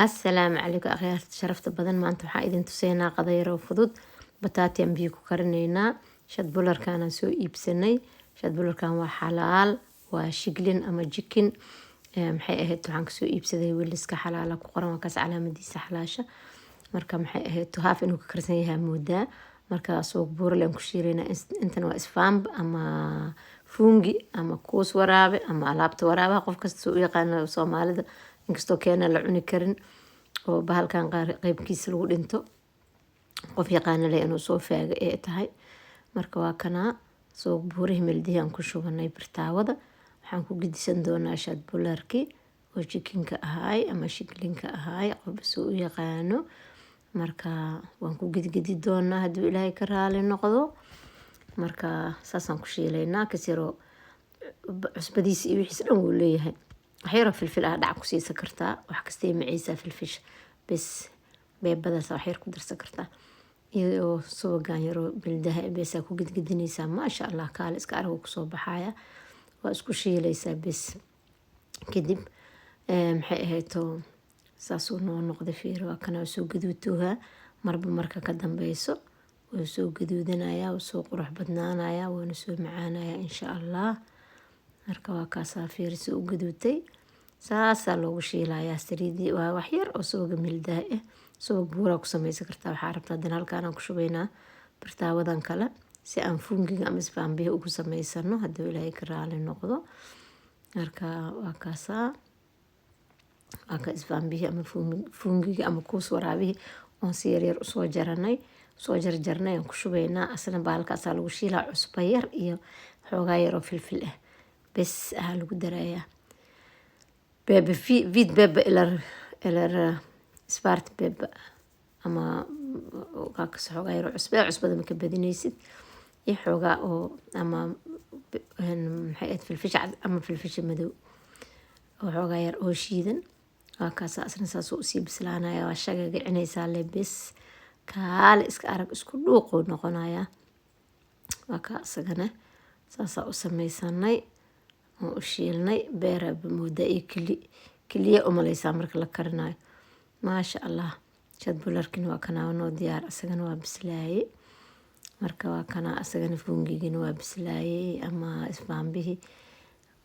Assalaamu calaykum akhyaarta sharafta badan. Maanta waxaan idin tuseynaa qadayaro fudud. Bataati aan biyo ku karinaynaa. Köttbullarkan aan soo iibsanay. Köttbullarkan waa xalaal, waa kyckling ama chicken. Maxay ahayd, waxaan kasoo iibsaday Willys-ka. Xalaala ku qoran, waa kaas calaamadiisa xalaasha. Marka maxay ahayd, haaf inuu ka karsan yahay moodaa. Marka suuq buurale aan ku shiilaynaa. Intan waa svamp ama fungi ama kuus waraabe ama alaabta waraabaha, qof kasta u yaqaano Soomaalida. Inkastoo keena la cuni karin oo bahalkan qaar qeybkiisa lagu dhinto, qof yaqaana leh inuu soo faaga ee tahay. Marka waa kanaa suuq buurihii meldihii aan ku shubanay birtaawada. Waxaan ku gedisan doonaa köttbullarkii oo chickenka ahaay ama kycklingka ahaay, qofba suu u yaqaano. Marka waan ku gedgedi doonaa hadduu Ilaahay ka raali noqdo. Marka saasaan ku shiilaynaa. Kasiroo cusbadiisa iyo wixiisa dhan wuu leeyahay. Waxyaroo filfil ah dhac ku siisan kartaa, wax kastay maceysaa filfisha bes. Beebadaas waxyar ku darsan kartaa iyo subagan yaroo bildaha beesaa ku gedgedinaysaa. Maasha Allah, kaale iska arag kusoo baxaya. Waa isku shiilaysaa bes. Kadib maxay ahayto, saasuu noo noqday. Fiir, waa kana soo gaduutuhaa. Marba marka ka dambeyso wuu soo gaduudanaya, wuu soo qurux badnaanaya, wuuna soo macaanaya, insha Allah. Marka waa kaasaa, fiir si u gaduutay. Saasaa loogu shiilayaa saliidii. Waa waxyar oo subaga mildaha ah. Subag buuraa ku sameysan kartaa waxaa rabtaa. Haddana halkaan aan ku shubaynaa birtaawadan kale si aan fungiga ama svampihi ugu sameysano hadduu Ilaahay ka raali noqdo. Marka waa kaasaa, waa ka svampihii ama fungiga ama kuus waraabihii oon si yaryar usoo jaranay, soo jarjarnay aan ku shubaynaa. Asna bahalkaasaa lagu shiilaa. Cusbo yar iyo xoogaa yar oo filfil ah bes ahaa lagu darayaa. Peppar, vit peppar eller svartpeppar ama kaas, xoogaa yar oo cusbo. Cusbada ma ka badinaysid. Iyo xoogaa oo ama maxay ahayd, filfisha cad ama filfisha madow oo xoogaa yar oo shiidan. Waa kaas, asna saasuu usii bislaanaya. Waa shagagicinaysaa le bes. Kaale iska arag, isku dhuuquu noqonayaa. Waa kaa, isagana saasaa u sameysanay oo u shiilnay. Beeraaba moodaa iyo keli keliya umaleysaa marka la karinayo. Maasha Allah, köttbullarkina waa kanaa noo diyaar. Isagana waa bislaayey. Marka waa kanaa, isagana fungigina waa bislaayey ama svampihii.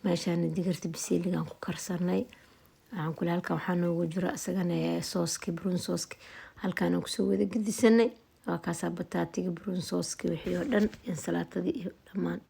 Meeshaana digirta bisiiligan ku karsanay. Waxaan kule, halkan waxaa noogu jira isagana sooski, brunsåski. Halkaan kusoo wada gedisanay. Waa kaasaa bataatiga, brunsåski, wixii oo dhan, insalaatadii iyo dhammaan.